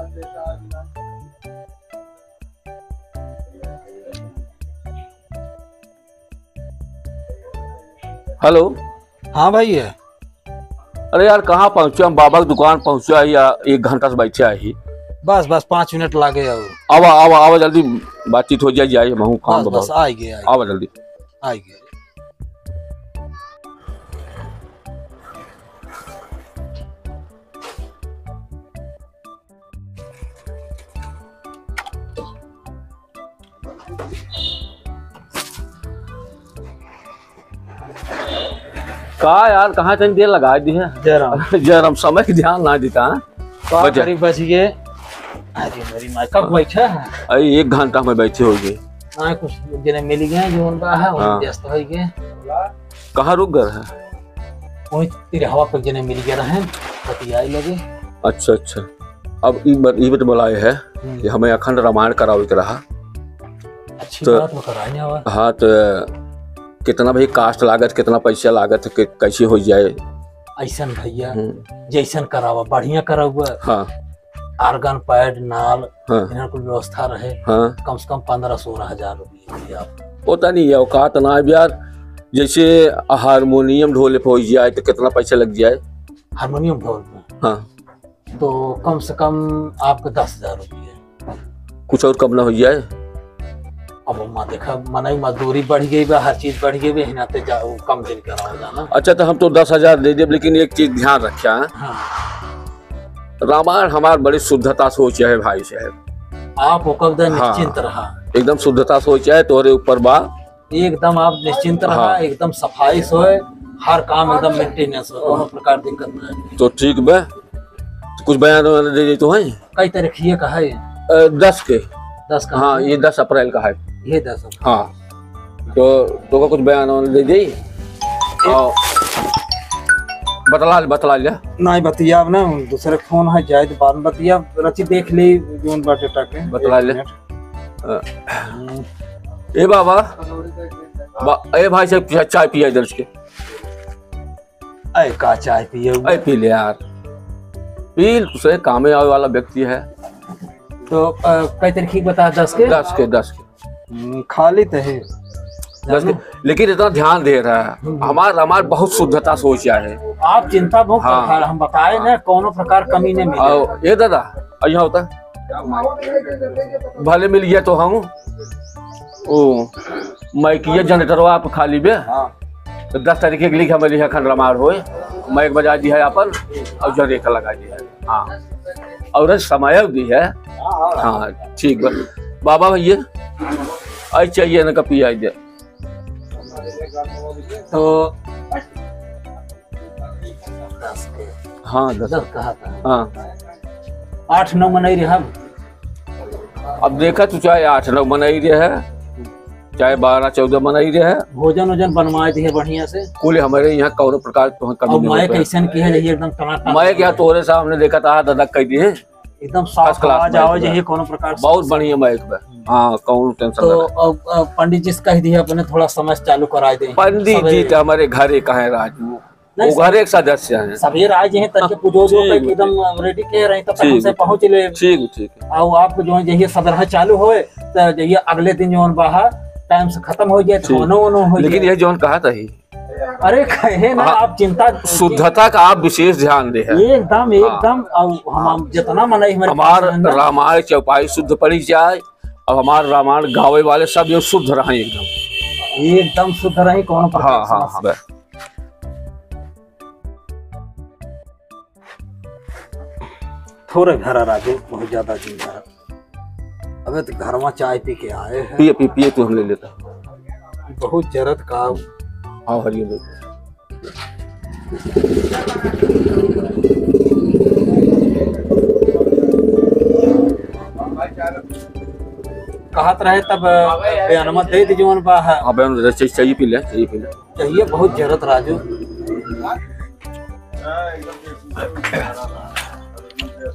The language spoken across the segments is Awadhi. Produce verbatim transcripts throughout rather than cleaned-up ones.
हेलो। हाँ भइया। अरे यार, कहाँ पहुँचा? हम बाबा के दुकान पहुँचा ही, या एक घंटा से बैठा ही। बस, बस पाँच मिनट लागे और। आवा, आवा, आवा, जल्दी बातचीत हो जाए, जाए, महू काम बस, बा बस, बहुत। आइ गए, आइ आवा गए। जल्दी। आइ गए। का यार, कहाँ तनी देर लगाइ दिहे? जय राम। जय राम, समय के ध्यान ना देता, हाँ? का बचे। करी बच गए? अरे मेरी माँ, कब बैठा है? अरे, एक घंटा में बैठे हो गए। हाँ, कुछ जने मिल गए, जो उनका है, वो हाँ। व्यस्त हो गए। कहाँ रुक गए हैं? वहीं तिरहवा पर जने मिल गए रहे, बतियाए लगे। अच्छा, अच्छा। अब ई बत-, ई बत बोलाए है हम्म। कि हमें अखंड रामायण करावे के रहा। अच्छी तो बात, वो कराए नहीं हुआ। हाँ, तो कितना भाई cost लागत, कितना पैसा लागत, कि-, कैसे हो जाए? ऐसन भइया, हम्म। जैसन करावा, बढ़िया करावा। हाँ। Organ pad, नाल, हाँ। इन्हन कुल व्यवस्था रहे, हाँ। कम से कम पन्द्रह सोलह हजार रुपया भइया। होता नहीं है, औकात ना है यार। जैसे हारमोनियम ढोले पे हो जाए तो कितना पैसा लग जाए? हारमोनियम ढोल पे? हाँ। तो कम से कम आपके दस हजार रुपया। कुछ और कम ना हो जाए? अब माँ देखा, मनई मजदूरी बढ़ गई बा, हर चीज बढ़ गई बा, हिना ते जा, वो कम दिन करा हो जाना। अच्छा, तो हम तो दस हजार दे देब, लेकिन एक चीज ध्यान रखा, हाँ। रामायण हमार बड़ी शुद्धता से हो चाहे भाई साहब। आप ओकर दे हाँ। निश्चिंत रहा। एकदम शुद्धता से हो चाहे, तोहरे ऊपर बा। एकदम आप निश्चिंत रहा, हाँ। एकदम सफाई से होए, हर काम एकदम maintenance हो, कोनो प्रकार दिक्कत ना है। तो ठीक बा, तो कुछ बयान वान दे दे तो है। कई तारीख ये का है? अ, दस के। दस का हाँ, है? ये दस अप्रैल का है। ये दस अप्रैल। हाँ, तो, तो का कुछ बयान वान दे दे। और बतला ले, बतला ले। नहीं बतिया अब ना, दूसरे फोन है, जाए तो बाद में बतिया, रची देख ले, जोन बाटे टाके। बतला एक ले। मिनट। अ, हम्म। ए बाबा, बा-, ए भाई साहब, चा-, चाय पिया इधर से। अरे का चाय पिए? अरे पी ले यार, पी, दूसरे कामे आवे वाला व्यक्ति है। तो, अ, कई तारीख की बता, दस के? दस के, दस के। हम्म, खाली तो है। दस के, लेकिन इतना ध्यान दे रहा है। हम्म। हमार, हमार बहुत शुद्धता सोच है। आप चिंता बहुत हाँ। कर, हम बताए ना, कोनो प्रकार कमी नहीं मिले। आओ, ये दादा, यहाँ होता। भले मिल गया तो हम, ओ, मैं किया जनरेटरवा आप खाली बे। हाँ। तो दस तारीख के लिख हमें लिखा खंड रमार होए, मैं एक बजा दी है अपन और जनरेटर लगा दी है। हाँ, और समय भी है। हाँ, ठीक बा। बाबा भैया, आई चाहिए ना का पिया दे। तो हाँ, दस। दस कहा था। हाँ। आठ नौ मनई रहे हम। अब देखा तू, चाहे आठ नौ मनई रहे, चाहे बारह चौदह मनई रहे। भोजन वोजन बनवाए दिए बढ़िया से। कुल हमारे यहाँ कौनो प्रकार के कमी अब नहीं मैं होता। कैसन की है, यही एकदम टनाटन। मैं क्या तोरे सामने देखा था, दादा कह दिए। एकदम साफ first class आवाज mic आवे बा। चाहिए, कोनो प्रकार से बहुत बढ़िया mic बा। हाँ, कौनो tension तो ना। अब, अब पंडित जी से कह दिए अपने थोड़ा समय से चालू कराए दे। पंडित जी सवेरे। तो हमारे घरे का है राजू, नहीं, वो सब-, घरे के सदस्य हैं। सवेरे आए जे हैं, तड़के पूजो जो ठीक, करके एकदम ready के रहे, तब तक ठीक, हमसे पहुँच ले। ठीक, ठीक। और आपको जो है, जहिए सदरहा चालू होए, तो जहिए अगले दिन जो बा, time से खत्म हो जाए, ठीक। खानो वानो हो लेकिन जाए। ये जौन कहा था ही, अरे कहे ना, हाँ, आप चिंता शुद्धता का आप विशेष ध्यान दे हैं। एकदम, हाँ। एकदम। अब हम, हाँ। जितना मनई हमारे हमार पास है ना, रामायण चौपाई शुद्ध पढ़ी जाए, अब हमार रामायण गावे वाले सब ये शुद्ध रहे एकदम। एकदम शुद्ध रहे, कोनो प्रकार हाँ, से हाँ, समस्या। हाँ। थोड़े घरा राजू, बहुत ज्यादा जिन घरा। अबे तो घरवा चाय पी के आए हैं। पिए, पी, पिए, तू हम ले लेता। बहुत जरत का। हाँ, हरिये ले। कहत रहे तब बयानमा दे दी जवन बा है। हाँ, बयान दे, चाय, चाय पी ले, चाय पी ले। चाहिए बहुत जरूरत राजू।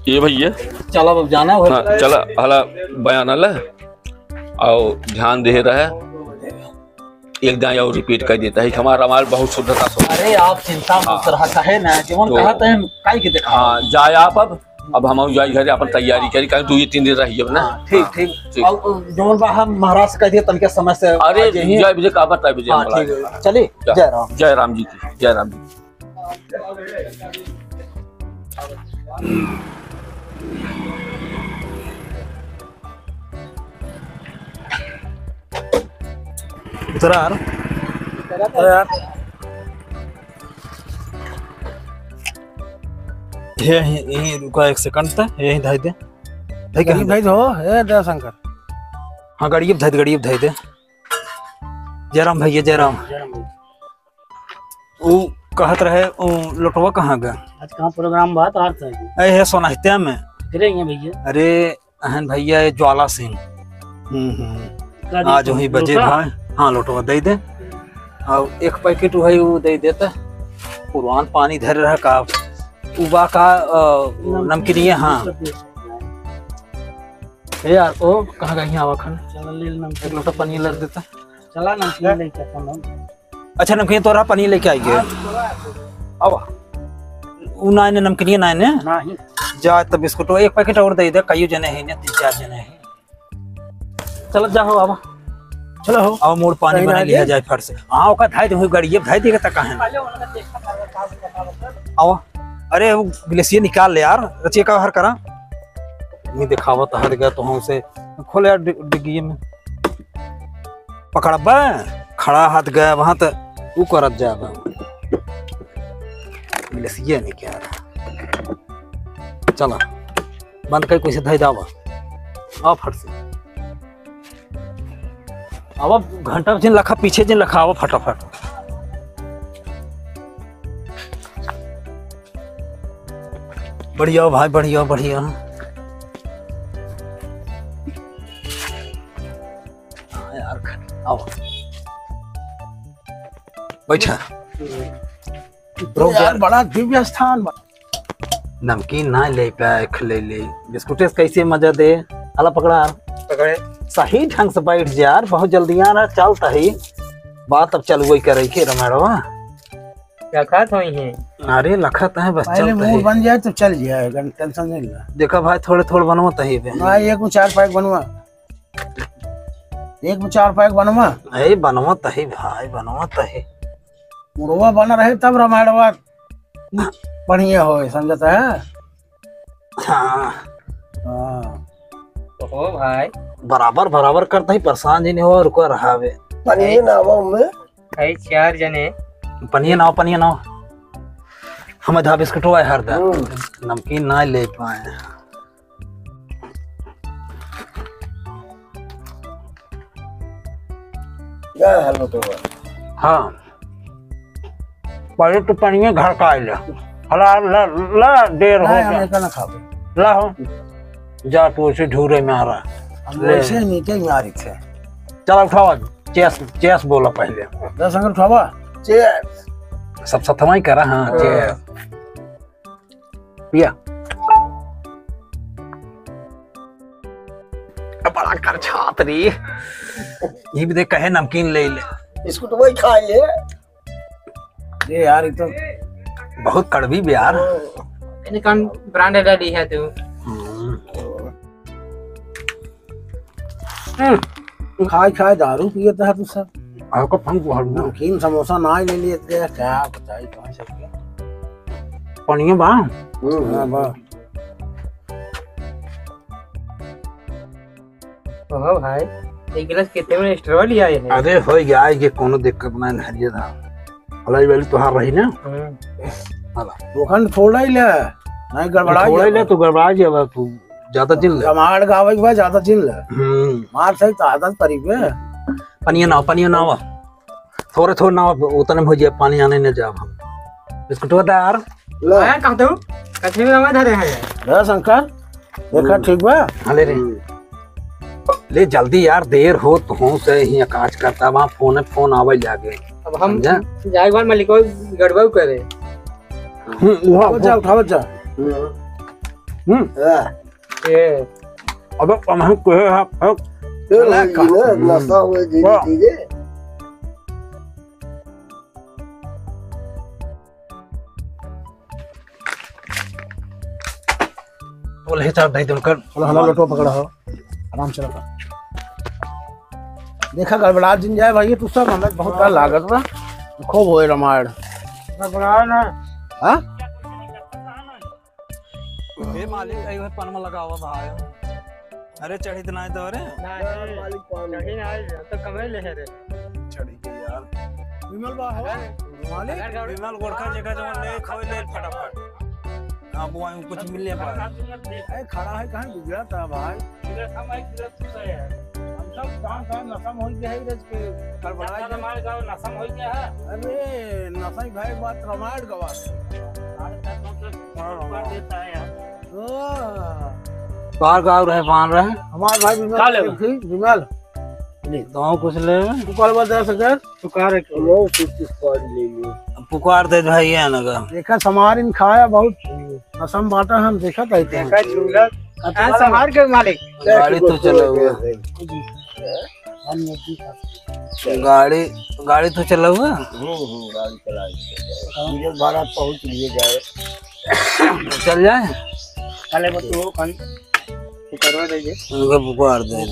ये भैया। चला अब जाना हो। हाँ, चला, हला बयान आला। आओ, ध्यान दे रहे। एक दाएं और repeat कर देता है कि हमारा रामायण बहुत शुद्धता से। अरे, आप चिंता मत हाँ। रहा, कहे ना, जवन तो कहा तहे हम काई के देखा। हाँ, जाए आप अब। अब हम जाई घरे, अपन तैयारी करी, काहे दुइ तीन दिन रही अब ना। हाँ, ठीक, हाँ, ठीक। ठीक। और जौन बा हम महाराज से कह दिए, तनके समय से अरे, आ जाइए। जय विजय का बता, विजय हाँ, मला ठीक है। है। चलिए, जा। जय राम। जय राम जी की, जय राम जी की। उतरा यार। अरे यार। ये, ये, ये रुका एक सेकंड त, यही धइ दे। भाई, कहीं गरीब भाई हो, ए दयाशंकर। हाँ, गरीब धइ दे, गरीब धइ दे। जय राम भैया, जय राम। जय राम भैया। ऊ कहत रहे, ऊ लोटवा कहाँ गा? आज कहाँ प्रोग्राम बा, तो आज तक। ए, है सोनहतिया में। फिर ही है भैया। अरे, अहन भैया, ये ज्वाला सिंह। हम्म, हम्म। का दी आज तू? वही बजे लोटा? भाई। हाँ, लोटवा दे दे। और एक पैकेट वही वो दे देता। पुरान पानी धर रहा का? उबा का, अ, नमकीन। नमकीनिया, हाँ। ए यार, ओ, कहाँ गई आवा खान? चला ले नमकीन। एक लोटा पानी लग देता। चला नमकीन लेके अपन हम। अच्छा, नमकीन तोरा पानी लेके आई गए। आवा। उ ना ने नमकीनिया ना ने। नहीं। जा त बिस्कुट एक पैकेट और दे दे, कईयो जने हैं ने, तीन चार जने हैं। चल जा हो, आवा। चलो हो। आवा, मोड़ पानी कहीं बना ना लिया दे। जाए फट से। हाँ, ओका धाई दे, गाड़ी ये धाई देगा त कहाँ है? आवा। अरे, वो गिलासिया निकाल ले यार, रचिए का हर करा। नहीं दिखावा तो हट गया तो हमसे। खोल यार डि-, डिग्गी में। पकड़बा, खड़ा हाथ गया वहाँ त ऊ करत जाबा। गिलासिया नहीं क्या रहा। चला, बंद कर, कैसे धई दावा। आ फट से। अब घंटा जिन लखा, पीछे जिन लखा, आवा फटाफट। बढ़िया भाई, बढ़िया, बढ़िया। हाँ यार, आओ। बैठा। रुक यार, यार। बड़ा दिव्य स्थान बा। नमकीन ना ले पाए, ले ले। बिस्कुटे से कैसे मजा दे? हला पकड़ा। पकड़े। सही ढंग से बैठ जा यार, बहुत जल्दी आ रहा, चलता ही। बात अब चलुवई करे के रमेड़वा। क्या खात होई है? अरे लखत है, बस पहले चलता मूड है। बन जाए तो चल जाए, टेंशन नहीं ला। देखा भाई, थोड़े थोड़े बनवत ही बे। हाँ, एक में चार पैक बनवा। एक में चार पैक बनवा। ए, बनवत ही भाई, बनवत ही। मुड़वा बना रहे तब रमायणवा बढ़िया होए, समझता है? हाँ। हाँ। ओहो भाई। बराबर, बराबर करता ही, परेशान जी नहीं हो, रुका रहा बे। पनिये ना आवा उनमें। भाई चार जने। पनिये ना आवा, पनिये ना आवा। हमें धा बिस्कुटवा है हर दा। हम्म। नमकीन ना ले पाए। क्या हाल होता हुआ? हाँ। पहले तो पनिये घर का आइले। हला, ला, ला, देर हो नहीं, हम गया। एका ना खाबे। ला हो। जा तू उसे ढूरे में आ रहा। हम ले। वैसे मीठे में आ रही थे। चल उठावा, चेस, चेस बोला पहले। दस अंक उठावा। चेस। सब सथवाई करा, हाँ, हाँ। चेस। पिया। बड़ा कर छात्री। ये भी देख, कहे नमकीन ले ले। बिस्कुट वही खा ले। ये यार, ये तो बहुत कड़वी भी यार। इन्हें कौन ब्रांड है, डैडी है तू? हम्म। हम्म। खाए खाए दारू पिए था तू सब। आपका फंक बहुत ना। नमकीन समोसा ना ही ले लिए थे, क्या बताई तुम्हें सबके। पनिया बा? हम्म। हाँ, बा। ओहो भाई, एक गिलास कितने में extra लिया ये है? अरे हो गया, ये कोनो दिक्कत ना, हरिये धान। हलाई वाली तोहार रही ना? हम्म। हाला। तोखन थोड़ा ही ले, नहीं गड़बड़ा थोड़ा ही जाबा। ले, तू गड़बड़ा जाबा, तू ज्यादा जिन ले। रामायण गावे के बाद ज्यादा जिन ले। हम्म। मार सही तो आदत परी बे। पनिया ना, पनिया ना आवा। थोड़े थोड़े ना, उतने में हो जाए, पानी आने न जाब हम। बिस्कुटवा दा यार। ले। आया कहाँ तू? कथी में रवा धरे है? रे शंकर, देखा हम्म। ठीक बा? हाँ, ले रे। हम्म। ले जल्दी यार, देर हो तो हो से ही काज करता, वहाँ फोन, फोन आवे जाके। अब हम समझा? जाए के बाद मलिको गड़बड़ करे। हम्म, उहाँ उठावत जा, उठावत जा। हम्म। हम्म। हाँ। ए। अबे, हम कहे हैं, अब ए, चला भाई, का? ये ना, हम्म। नशा हुए धीरे वाह। धीरे। बोले, "हे साहब, दे दे उनकर।" बोला, "हमारा लोटवा पकड़ा हो, आराम से रखा।" देखा, गड़बड़ा जिन जाए भाई, तू सब हमें बहुत डर लागत बा। खूब होए रामायण। गड़बड़ा ना। हाँ? ए मालिक, आई है पनमा लगावा भाई। अरे चढ़ी तो ना तो रे। नहीं, मालिक पान। चढ़ी ना, तो कमे ले है रे। चढ़ी के यार। विमल बा हो? अरे, मालिक? अगर विमल गोरखा जगह जवन ले, खावे ले फटाफट। हाँ, वो आए, कुछ मिल नहीं पाए। अरे, खड़ा है, कहाँ गुजरा था भाई? हम सब गाँव का नशा में हो गया है, रज के गड़बड़ा ज्यादा गया। हमारे गाँव नशा में हो गया है। अरे, नशा ही भाई, बात रामायण गवा। हमारे साथ हम लोग कर देता है यार। ओह। बाहर गाँव रहे, पान रहे। हमार भाई विमल का लेबा? देखी, विमल। नहीं, गाँव कुछ ले। तू कल बता सकर? तू कह रहे कि वो कुछ, कुछ कर ले लो। पुकार दे भाई, है ना गा। देखा, सामान इन खाया बहुत। नशा में बाटा हम देखा था इतना। देखा, चूड़ा। हाँ, संभाल के मालिक। गाड़ी तो चला हुआ। गाड़ी, गाड़ी तो चला हुआ। हम्म, हम्म, गाड़ी चला हुआ। मुझे भारत पहुंच लिए जाए। चल जाए। चले वो तू हो, कहीं उतरवा दीजिए। उनका पुकार दे दे।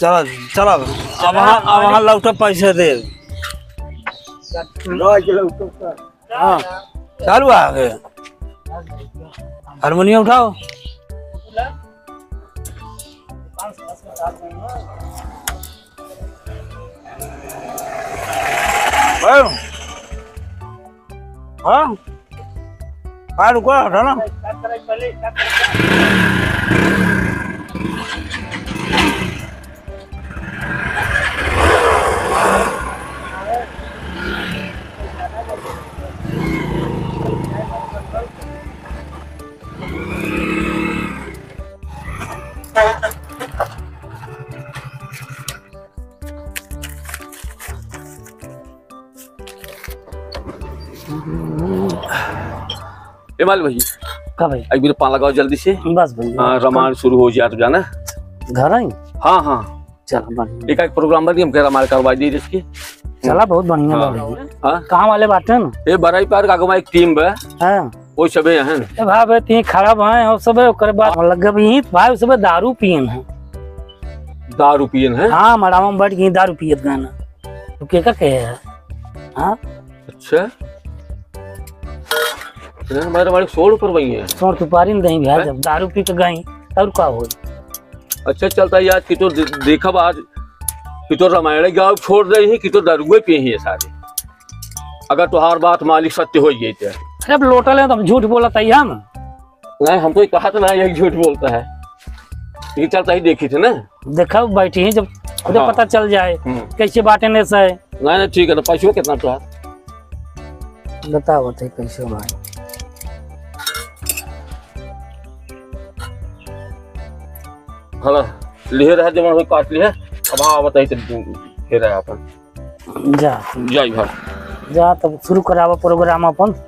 चला, चला। अब वहाँ, अब वहाँ लौटा पैसे दे। हाँ, चालू आ गए। हारमोनियम उठाओ। हाँ? हाँ? हाँ, रुको, हटो ना। ए माल भाई, का भाई? एक बेर पान लगाओ जल्दी से। बस भाई। हाँ, रामायण शुरू हो जाए तो जाना। घर आई? हाँ, हाँ। चला, बढ़िया। एक, एक प्रोग्राम बन के हमके रामायण करवा दी इसकी। चला, बहुत बढ़िया हाँ। बा भाई। हाँ? कहाँ वाले बाटे न? ये बरई पार्क आगवा एक टीम बा। हाँ। वो सबे हैं। ए भाई, बे, तीन खड़ा भाई, और सबे ओकरे बाद लग गए भी, भाई, सबे दारू पियन है। दारू पियन है? हाँ, मड़ावा में बैठ के दारू पियत गाना। तू के का कहे है? हाँ? अच्छा। अरे, हमारे, हमारे सोड़ पर वही है। सोड़ सुपारी न दही भैया, हैं? जब दारू पी के गई, और का होई? अच्छा, चलता है यार, कि तो दे-, देखब आज, कि तो रामायण गाँव छोड़ रही है, कि तो दारुए पिए हैं ये सारे। अगर तोहार बात मालिक सत्य हो गई तो। अरे, अब लोटल है तो हम झूठ बोलत है हम? नहीं, हम तो ये कहा तो ना, यही झूठ बोलता है। ये चलता ही देखी थे ना। देखा, बैठी हैं, जब खुदे हाँ। पता चल जाए, हम्म। कैसे बाटे ने से। नहीं, नहीं, ठीक है, तो पैसों कितना तो है? बताओ, बताइए, कैसे भाई? हाँ, लिहे रहे, जमा हुई काट लिहे। अब हाँ, बताइए, तो फिर है अपन। जा। जाई भाई। जा, तब शुरू करावा प्रोग्राम अपन।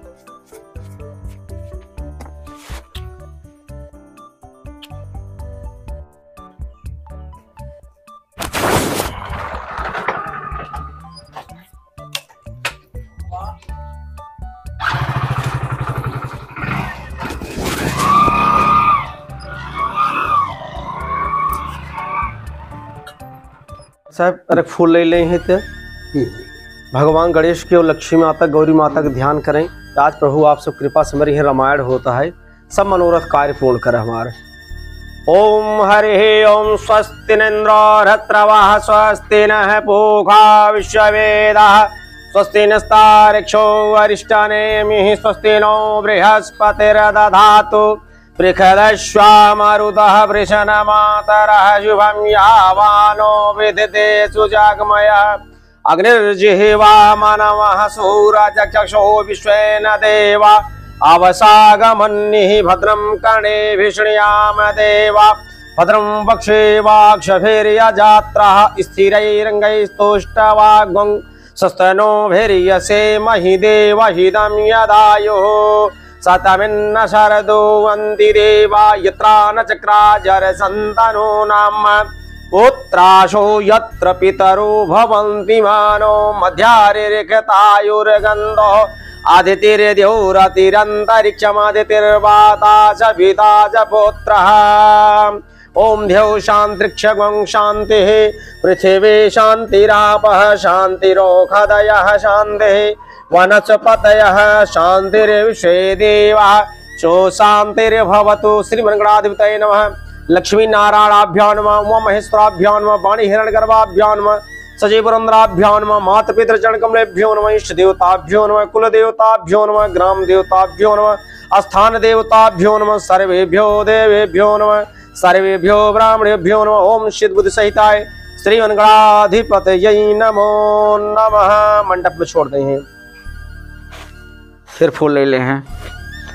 साहब, अरे फूल ले ले हैं ते। हम्म। भगवान गणेश के और लक्ष्मी माता, गौरी माता के ध्यान करें। आज प्रभु आप सब कृपा से मेरे यहाँ रामायण होता है, सब मनोरथ कार्य पूर्ण करे हमारे। ओम हरि ओम। स्वस्ति न इंद्रो वृत्रवः, स्वस्ति नः पूषा विश्ववेदाः, स्वस्ति नस्तार्क्ष्यो अरिष्टनेमिः, स्वस्ति नो बृहस्पतिर्दधातु बृहदश्वा मरुतः वृषन्मातरः। शुभं यावानो वृधते सुजाग्मयः। अग्निर्जिह्वा मनवः सूरचक्षुः विश्वेन देवा। अवसागमन्निः भद्रं कर्णेभिः शृणुयाम देवा। भद्रं वक्षे वाक्षभिर्यजत्राः स्थिरैरङ्गैस्तुष्ट्वा गौं सस्तनूभिर्यसेमहि देवहितं यदायुः। शतमिन्न शरदो वन्ति देवा यत्रा न चक्राजरसन्तनूनां पुत्राशो यत्र पितरो भवन्ति। मानो मध्यारिर्घृतायुर्गन्धो अदितिर्द्यौरतिरन्तरिक्षमदितिर्वाता च पिता च पुत्रः। ॐ द्यौः शान्तिरक्षगं शान्तिः, पृथिवी शान्तिरापः शान्तिरोषधयः शान्तिः, वनस्पतयः शान्तिर्विश्वे देवाः शान्तिर्भवतु। श्रीमन्गणाधिपतये नमः। लक्ष्मी नारायणाभ्यां नमः, उमा महेश्वराभ्यां नमः, वाणी हिरण्यगर्भाभ्यां नमः, सजीव पुरंदराभ्यां नमः, माता पितृचरण कमलेभ्यो नमः, इष्ट देवताभ्यो नमः, कुल देवताभ्यो नमः, ग्राम देवताभ्यो नमः, स्थान देवताभ्यो नमः, सर्वेभ्यो देवेभ्यो नमः, सर्वेभ्यो ब्राह्मणेभ्यो नमः। ओम सिद्ध बुद्धि सहिताय श्रीमन्गणाधिपतये नमो नमः। मंडप में छोड़ दे हैं। फिर फूल ले ले हैं।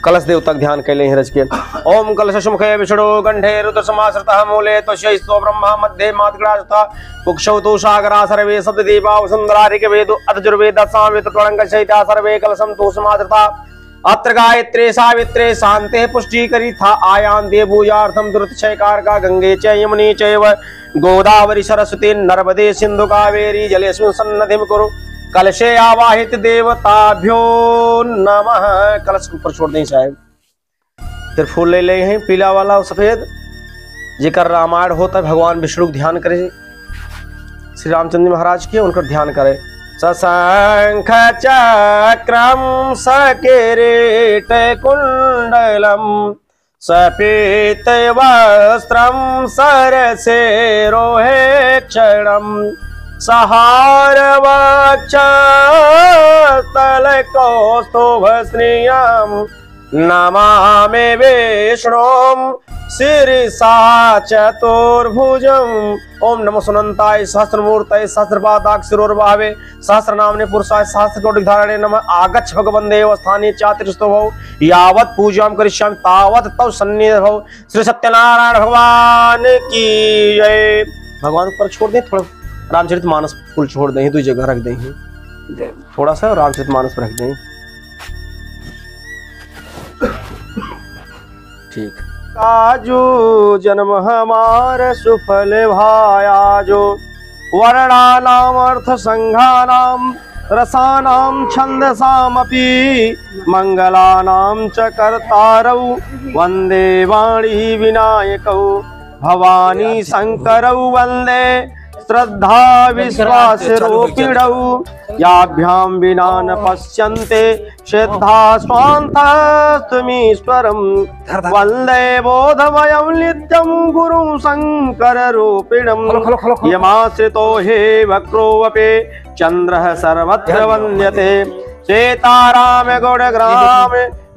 कलश देवता के ध्यान कैले हैं रच के। ओम कलशसुमुखे विष्णु कंठे रुद्र समाश्रितः, मूले तुष्य स्तो ब्रह्मा मध्ये मातगणा सुता, कुक्षौ तु सागरा सर्वे सप्त दीपा वसुंधरा ऋग्वेदो अथ यजुर्वेद सामवेद त्वणंक सहिता सर्वे कलशम तु समाश्रिता। अत्र गायत्रे सावित्रे शांते पुष्टिकरी था आयां देवपूजार्थं दुरित क्षयकारका गंगे च यमुने चैव गोदावरी सरस्वती नर्मदे सिंधु कावेरी जलेस्मिन् सन्निधिं कुरु। कलशे आवाहित देवताभ्यो नमः। कलश के ऊपर छोड़ दें साहब। फिर फूल ले ले हैं पीला वाला और सफेद। जेकर रामायण होता है, भगवान विष्णु के ध्यान करे, श्री रामचंद्र महाराज के, उनकर ध्यान करे। सशंख चक्रम सकिरीट कुंडलम सपीत वस्त्रम सरसेरोहे क्षणम सहार वक्षस्थल कौस्तुभ श्रियम नमामि विष्णुम शिरसा चतुर्भुजम। ओम नमो सुनंताय सहस्रमूर्तये सहस्रपादाक्षिरोर्भावे सहस्रनामने पुरुषाय सहस्रकोटि धारणे नमः। आगच्छ भगवन्देव स्थाने चातिरिष्ठो भव। यावत् पूजां करिष्यामि तावत् तव सन्निधौ। श्री सत्यनारायण भगवान की जय। भगवान ऊपर छोड़ दें, थोड़ा रामचरित मानस फूल छोड़ दें, दुई जगह रख दें, थोड़ा सा रामचरित मानस पर रख दें। ठीक। आजो जन्म हमार सुफल भा आजो। वर्णानाम अर्थ संघानाम रसानाम छंदसामपि। मंगलानाम च कर्तारौ वंदे वाणी विनायकौ। भवानी शंकरौ वंदे श्रद्धा विश्वास रूपिणौ। याभ्यां विना न पश्यन्ते सिद्धा स्वान्तस्तमीश्वरम्। वन्दे बोधमयं नित्यं गुरुं शङ्कररूपिणम्। यमाश्रितो हि वक्रोऽपि चन्द्रः सर्वत्र वन्द्यते। सीताराम गुणग्राम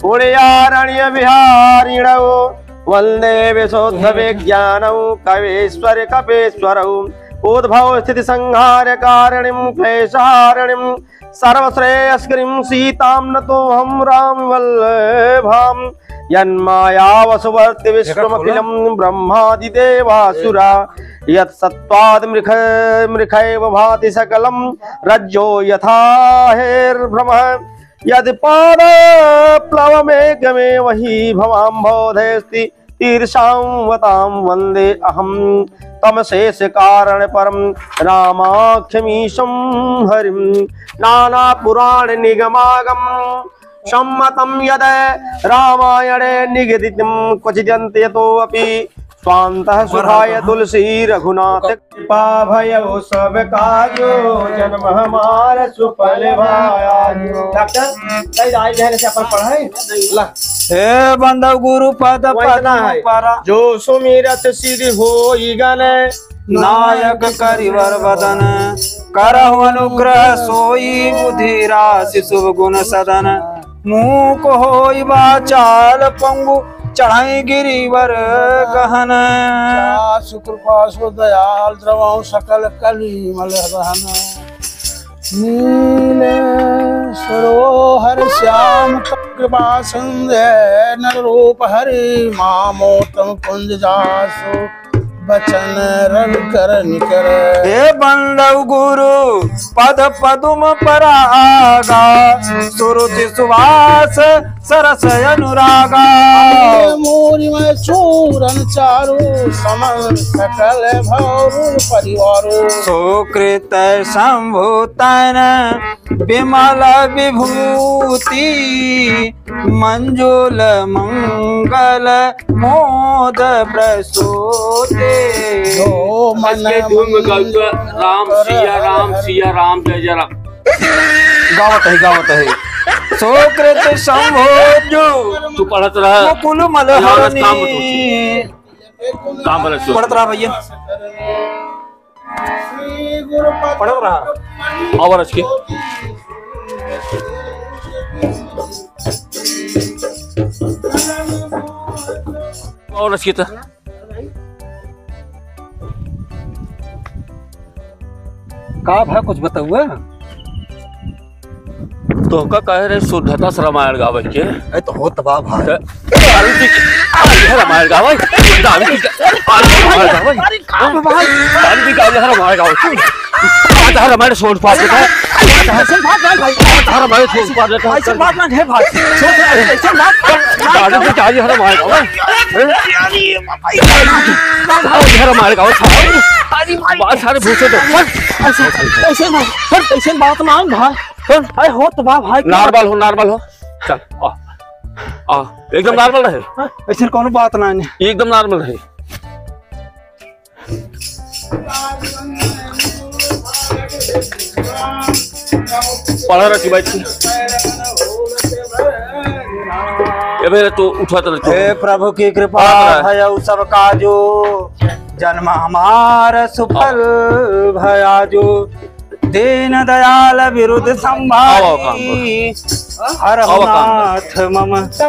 गुणियारण्य विहारिणौ। वन्दे विशुद्ध विज्ञानौ कवीश्वर कपीश्वरौ। उद्भव स्थिति संहार कारिणीं क्लेशहारिणीं सर्वश्रेयस्करीं सीतां नतोऽहं राम वल्लभाम्। यन्मायावशवर्ति विश्वमखिलं ब्रह्मादिदेवासुरा। यत्सत्त्वाद् मृख-, मृखैव भाति सकलं रज्जो यथा हेर्भ्रमः। यदि पादप्लवमेकमेव हि भवाम्भोधेऽस्ति तीर्षां वतां वन्दे अहं तमशेषकारणपरं रामाख्यमीशं हरिम्। नानापुराणनिगमागम सम्मतं यद् रामायणे निगदितं क्वचिदन्त यतोऽपि स्वान्तः सुखाय तुलसी रघुनाथ कृपा भयौ सब काजो, जन्म हमार सुफल भा आजो। डॉक्टर, कई दाई बहन से अपन पढ़ाई? ला। हे बंधव गुरु पद वही इतना पद्म है। परा। जो सुमिरत सिद्धि होई गन। नायक करिवर बदन। करहु अनुग्रह सोई बुद्धि राशि शुभ गुण सदन। मूक होई बाचाल पंगु चढ़ई गिरिवर गहन। चासु कृपा सो दयाल द्रवहु सकल कली मल दहन। नील सरोहर श्याम कृपा सिंधु नर रूप हरि मामोतम कुंज जासु। बचन रवि कर निकर। हे बंदौ गुरु पद पदुम परागा, सुरुचि सुवास सरस अनुरागा। मोरिमय चूरन चारु समन सकल भौरु परिवारु। सुकृत शंभु तन विमल विभूति, मंजुल मंगल मोद प्रसूति। जो मन आज के धुन में गाउत राम सिया राम सिया राम जय जय राम। गावत है, गावत है। सुकृत संभोजु तू पढ़त रह। मुकुल मल यार, काम हरनी। बताओ। काम बना, सुन। पढ़त रहा भैया। पढ़त रहा। और अच्छी। और अच्छी तो। का भा कुछ बतउआ? तोहका कहे रहे शुद्धता से रामायण गावे के। ए, तो होत बा भाई। त-, दारू पी के, आ, ये रामायण गावे। दारू पी के, आ, ये रामायण गावे। अरे, का बा भाई? दारू पी के, आ, ये रामायण गावे। आ, ये रामायण छोड़ पा देता है। ऐसे बात ना भाई। आ, ये रामायण छोड़ पा देता है। ऐसे बात ना है भाई। छोड़, ऐसे बात ना। दारू पी के, आ, ये रामायण गावे। आ, ये रामायण गावे। अरे भाई। बात सारे भूसे दो। ऐसे, ऐसे ना, ऐसे बात ना भाई। अरे होत बा भाई, का? Normal हो, normal हो। चल, आ, आ, एकदम normal रहे। हाँ, ऐसे कौनो बात ना है। एकदम normal रहे। पढ़ा रखी बैठ के। ए बेरे तो उठा तो। हे प्रभु की कृपा हाँ। भयउ सब काजो, जन्म हमार सुफल भयाजो। दीन दयाल बिरुद संभारी, आओ, काम करो। हर आओ, काम करो। नाथ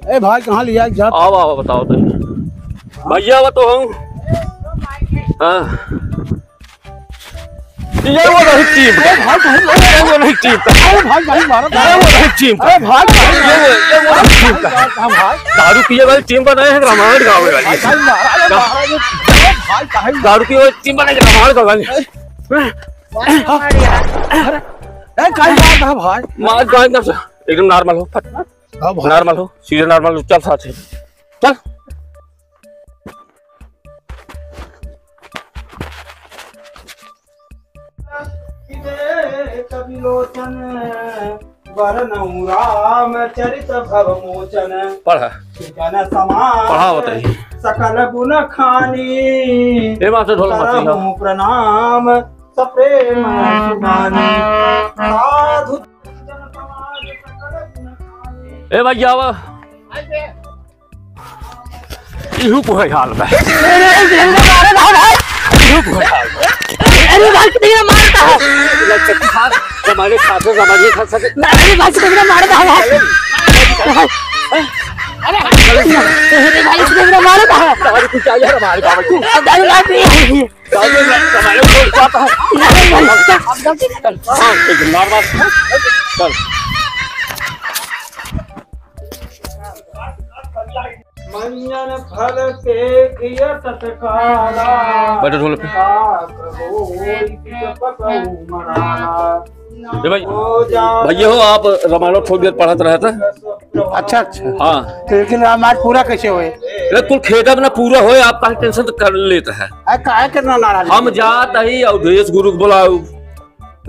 मम। ए भाई, कहाँ लिया जा? आओ, आओ, बताओ तो। भैया, वो तो हूँ। हाँ। ये वो नहीं टीम का। अरे भाई, भाई, ये वो नहीं टीम का। अरे भाई, भाई, मारा था। ये वो नहीं टीम का। अरे भाई, भाई, ये वो, ये वो नहीं टीम का। भाई, भाई। दारू पिए वाली टीम बनाए हैं, रामायण गावे वाली। भाई, भाई, मारा, अरे मारा, ये, अरे भाई, भाई। दारू पिए वाली टीम बनाए, रामायण गावे वाली। अरे, ए, काहे मार रहा भाई? मार, मार, मार, एकदम normal हो, फट। हाँ भाई। Normal हो, सीधे normal हो, चल साथ से। चल। विवेक विलोचन वरनउँ रामचरित भव मोचन। पढ़ा। सुजन समाज पढ़ा बताइए। सकल गुण खानी। ए मास्टर ढोलक मत करहु सिखाओ। प्रणाम सप्रेम सुभानी। साधु। ए भैया, आवा। इहू को है हाल बा। अरे, अरे, अरे, मारे ना भाई। इहू को है हाल बा। अरे भाई, कितने मारता है? लग सकता है, हमारे साथ में, हमारे साथ साथ। अरे भाई, कितने मारता है भाई? अरे भाई, कितने मारता है? हमारे कुछ चाहिए, हमारे बाबा को। अब दारू ना पी। मंजन फल के घिय टटकाला। बैठो ढोल पे। पाक होई पित पकऊ मराला। ए भाई, हो जा भैया हो, आप रामायण थोड़ी देर पढ़त रहे थे। अच्छा, अच्छा। हाँ। तो लेकिन रामायण पूरा कैसे होए? अरे, कुल खेदब ना पूरा होए, आप काहे tension तो कर लेत है। अरे, काहे करना नाराज? हम जात हई अवधेश गुरु के बुलाऊ,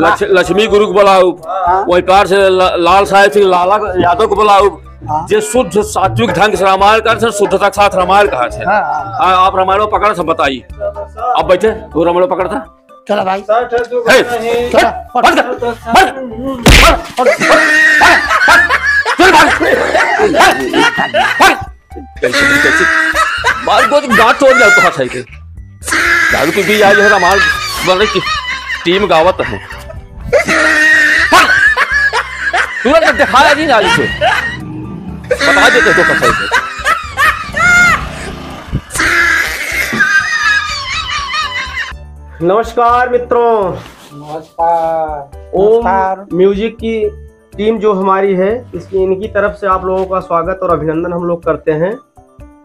लक्ष-, हाँ। लक्ष्मी गुरु के बुलाऊ, हाँ। वही पार से ल-, लाल साहेब सिंह लाला यादव के बुलाऊ, हाँ। जे शुद्ध सात्विक ढंग से रामायण कर, से शुद्धता के साथ रामायण कहा से। हाँ, हाँ। हाँ, आप रामायण पकड़ से बताई। अब बैठे, वो रामायण पकड़ता। चला भाई। हे, चला, हट, हट, हट, हट, हट, चल भाग। हट, हट। कैसे, कैसे? मार को गांठ तोड़ दिया तो हाथ है के। दारू पी के आई है, रामायण बन रही की टीम गावत है। हट! तुरंत दिखाया नहीं ना इसे। बता देते तो कैसे। नमस्कार मित्रों। नमस्कार। ओम नमस्कार। Music की टीम जो हमारी है, इसकी, इनकी तरफ से आप लोगों का स्वागत और अभिनंदन हम लोग करते हैं।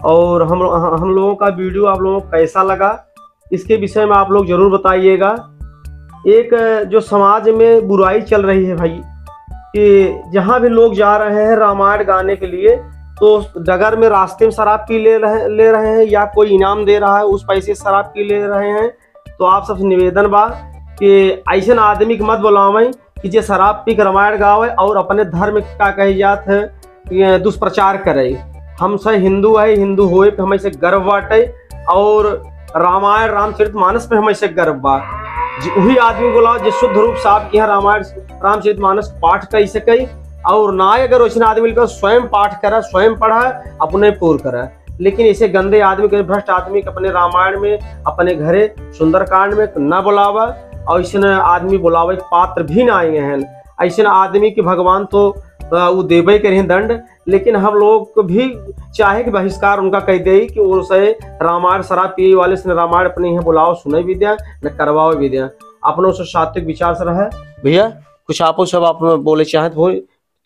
और हम, हम लोगों का वीडियो आप लोगों को कैसा लगा, इसके विषय में आप लोग जरूर बताइएगा। एक जो समाज में बुराई चल रही है भाई, कि जहाँ भी लोग जा रहे हैं रामायण गाने के लिए, तो डगर में, रास्ते में शराब पी ले रहे, ले रहे हैं, या कोई इनाम दे रहा है, उस पैसे शराब पी ले रहे हैं। तो आप सबसे निवेदन बा कि ऐसन आदमी के मत बुलावें कि जे शराब पी के रामायण गावे और अपने धर्म के, का कहे जात है, ये दुष्प्रचार करे। हम सब हिंदू है, हिंदू होए पे हमें से गर्व बाटे और रामायण, रामचरित मानस पे हमें से गर्व बा। जी, वही आदमी बुलाओ जो शुद्ध रूप से आपके यहाँ रामायण, रामचरित मानस पाठ कर सके। और ना अगर वैसन आदमी मिलकर स्वयं पाठ करे, स्वयं पढ़े, अपने पूर करे। लेकिन ऐसे गंदे आदमी के, भ्रष्ट आदमी के अपने रामायण में, अपने घरे सुंदरकांड में ना बुलावा, और ऐसन आदमी बुलावे के पात्र भी ना आए हैं। ऐसन आदमी के भगवान तो, अ, वो देबे करिहें दंड, लेकिन हम लोग को भी चाहे कि बहिष्कार उनका कह दे कि उनसे रामायण, शराब पिए वाले से रामायण अपने यहाँ बुलाओ, सुने भी दें, न करवाओ भी दें। अपनों से सात्विक विचार से रहे। भैया, कुछ आपो सब आप बोले चाहत हो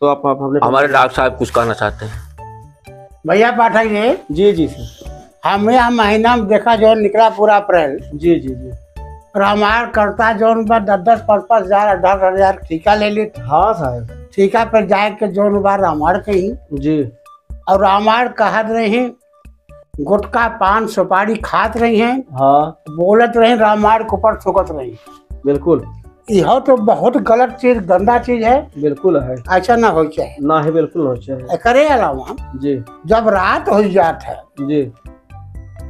तो आप, आप अपने हमारे डॉक्टर साहब कुछ कहना चाहते हैं। भैया पाठक जी। जी, जी सर। हम यह महीना में देखा जो निकला पूरा अप्रैल। जी, जी, जी। रामायण करता जौन बा दस दस, पाँच पाँच हजार, आठ आठ हजार ठेका ले लेत। हाँ साहब। ठेका पर जाए के जौन बा रामायण कहीं। जी। और रामायण कहत रही, गुटखा, पान, सुपारी खात रही हैं। हाँ। बोलत रही, रामायण के ऊपर थूकत रही। बिल्कुल। यह तो बहुत गलत चीज, गंदा चीज है। बिल्कुल है। ऐसा ना हो चाहे। ना है, बिल्कुल ना हो चाहे। एकरे अलावा जी। जब रात हो जात है, जी।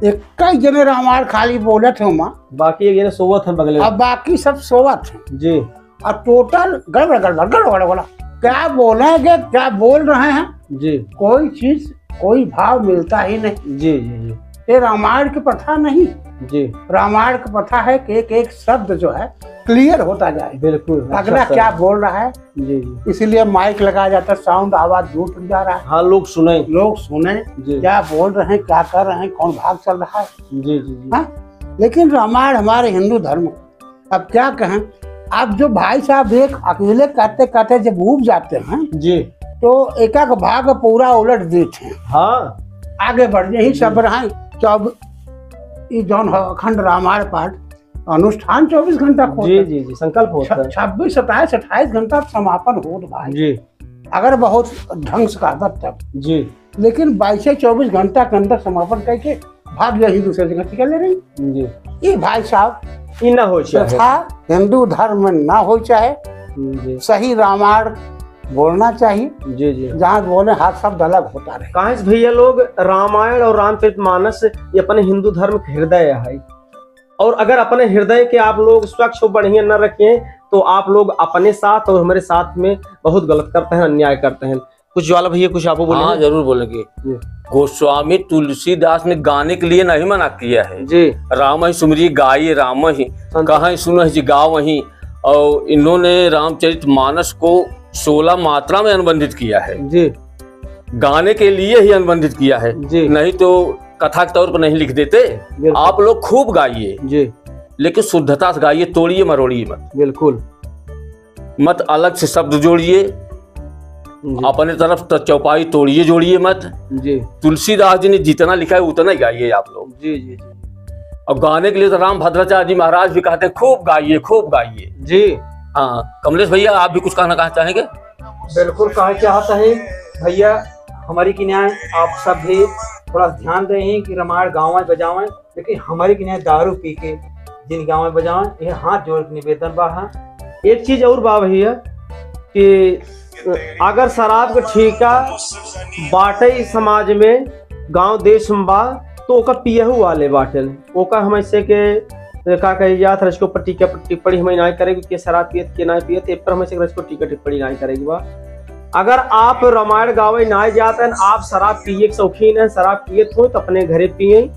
एक ही जने रामायण खाली बोलत है वहाँ। बाकी एक जने सोवत है बगले में। अब बाकी सब सोवत हैं। जी। और टोटल गड़बड़, गड़बड़, गड़बड़, गड़बड़। क्या बोलेंगे, क्या बोल रहे हैं? जी। कोई चीज, कोई भाव मिलता ही नहीं। जी, जी, जी। ये रामायण की प्रथा नहीं। जी। रामायण की प्रथा है कि एक एक शब्द जो है क्लियर होता जाए। बिल्कुल, अगला अच्छा, क्या बोल रहा है। जी, जी। इसीलिए माइक लगाया जाता है, साउंड, आवाज दूर तक जा रहा है। हाँ, लोग सुने। लोग सुने, जी। क्या बोल रहे हैं, क्या कर रहे हैं, कौन भाग चल रहा है। जी, जी, जी। हाँ? लेकिन रामायण हमारे हिंदू धर्म, अब क्या कहें, अब जो भाई साहब एक अकेले कहते कहते जब ऊब जाते हैं, जी। तो एक एक भाग पूरा उलट देते हैं। हाँ। आगे बढ़, यही सब जी। रहा। चौब-, ई जौन ह-, अखंड रामायण पाठ अनुष्ठान चौबीस घंटा होता जी, है। जी, जी, संकल्प होता छ-, है। छब्बीस, सत्ताईस, अट्ठाईस घंटा समापन होत भाई। जी। अगर बहुत ढंग से कहबत तब। जी। लेकिन बाईस से चौबीस घंटा के अंदर समापन करके भाग गया, ही दूसरे जगह ठिका ले रही। जी। ये भाई साहब, ई ना हो चाहे। प्रथा हिंदू धर्म में ना हो चाहे। जी। सही रामायण बोलना चाहिए। जी, जी। जहाँ बोले, हर शब्द अलग होता रहे। काहे से भैया लोग, रामायण और रामचरित मानस ये अपने हिंदू धर्म के हृदय है। और अगर अपने हृदय के आप लोग स्वच्छ और बढ़िया न रखें, तो आप लोग अपने साथ और हमारे साथ में बहुत गलत करते हैं, अन्याय करते हैं। कुछ ज्वाला भैया, कुछ आपको बोलेंगे? हाँ, जरूर बोलेंगे। जी। गोस्वामी तुलसीदास ने गाने के लिए नहीं मना किया है। जी। राम ही सुमरी गाई राम ही, संत। कहाँ सुन है जी गाँव ही। और इन्होंने रामचरित मानस को सोलह मात्रा में अनुबंधित किया है। जी। गाने के लिए ही अनुबंधित किया है, जी। नहीं तो कथा के तौर पर नहीं लिख देते। बिल्कुल। आप लोग खूब गाइए, जी। लेकिन शुद्धता से गाइए, तोड़िए मरोड़िए मत। बिल्कुल। मत अलग से शब्द जोड़िए, जी। अपने तरफ तो चौपाई तोड़िए, जोड़िए मत। जी। तुलसीदास जी ने जितना लिखा है उतना ही गाइए आप लोग। जी, जी, जी। और गाने के लिए तो राम भद्राचार्य जी महाराज भी कहते हैं, "खूब गाइए, खूब गाइए।" जी। हाँ, कमलेश भैया, आप भी कुछ कहना, कहना चाहेंगे? बिल्कुल, कहे चाहता है भैया, हमारी किनाए आप सब भी थोड़ा ध्यान दें कि रामायण गावें बजावें, लेकिन हमारी किनाए दारू पी के जिन गावें बजावें, यह हाथ जोड़ के निवेदन बा। हाँ, एक चीज और बा भैया कि अगर शराब के ठेका बाटे समाज में, गांव देश में बा, तो ओकर पियहू वाले बाटे। ओकर हम ऐसे के, का कही जात, रचको पर टीका टिप्पणी हमें ना करे कि के शराब पियत, के ना पियत, ए पर हमें से रचको टीका टिप्पणी ना करे के बा। अगर आप रामायण गावे ना जात हैं, आप शराब पिए के शौकीन हैं, शराब पियत हो तो अपने घरे पिए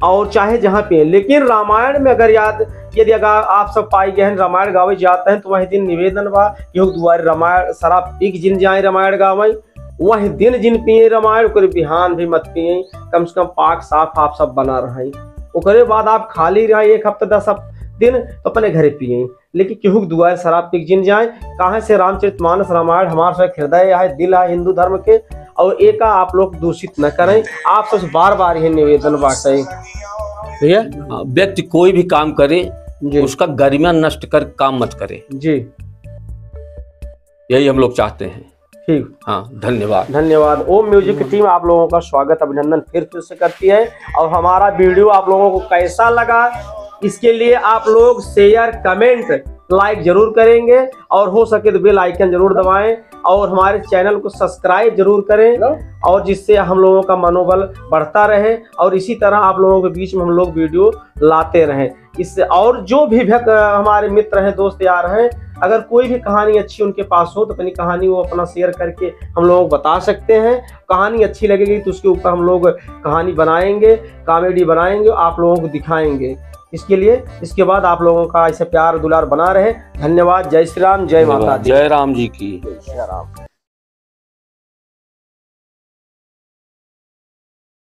और चाहे जहाँ पिए, लेकिन रामायण में अगर याद, यदि अगर आप सब पाई गए हैं रामायण गावे जाते हैं, तो वही दिन निवेदन बा कि हो दुआरे रामायण, शराब पी के जिन जाए रामायण गावे, वही दिन जिन पिए रामायण, ओकरे बिहान भी मत पिए, कम से कम पाक साफ आप सब बना रहे। ओकरे बाद आप खाली रहे एक हफ्ता, दस हफ-, दिन तो अपने घरे पिए, लेकिन केहू के दुआरे शराब पी के जिन जाए। काहे से रामचरित मानस रामायण हमार सब हृदय है, दिल है हिंदू धर्म के, और एका आप लोग दूषित न करें। आप सबसे बार बार यह निवेदन बाटे। भैया, व्यक्ति कोई भी काम करे, जी। उसका गरिमा नष्ट कर काम मत करे। जी। यही हम लोग चाहते हैं। ठीक। हाँ, धन्यवाद। धन्यवाद। ओम म्यूजिक की टीम आप लोगों का स्वागत, अभिनंदन फिर फिर से करती है। और हमारा वीडियो आप लोगों को कैसा लगा, इसके लिए आप लोग शेयर, कमेंट, लाइक जरूर करेंगे, और हो सके तो बेल आइकन जरूर दबाएं, और हमारे चैनल को सब्सक्राइब जरूर करें, और जिससे हम लोगों का मनोबल बढ़ता रहे, और इसी तरह आप लोगों के बीच में हम लोग वीडियो लाते रहें। इससे और जो भी भक-, हमारे मित्र हैं, दोस्त यार हैं, अगर कोई भी कहानी अच्छी उनके पास हो तो अपनी कहानी वो अपना शेयर करके हम लोगों को बता सकते हैं। कहानी अच्छी लगेगी तो उसके ऊपर हम लोग कहानी बनाएंगे, कॉमेडी बनाएंगे, आप लोगों को दिखाएंगे। इसके लिए, इसके बाद आप लोगों का ऐसे प्यार दुलार बना रहे। धन्यवाद। जय श्री राम, जय माता दी। जय राम जी की। जय राम।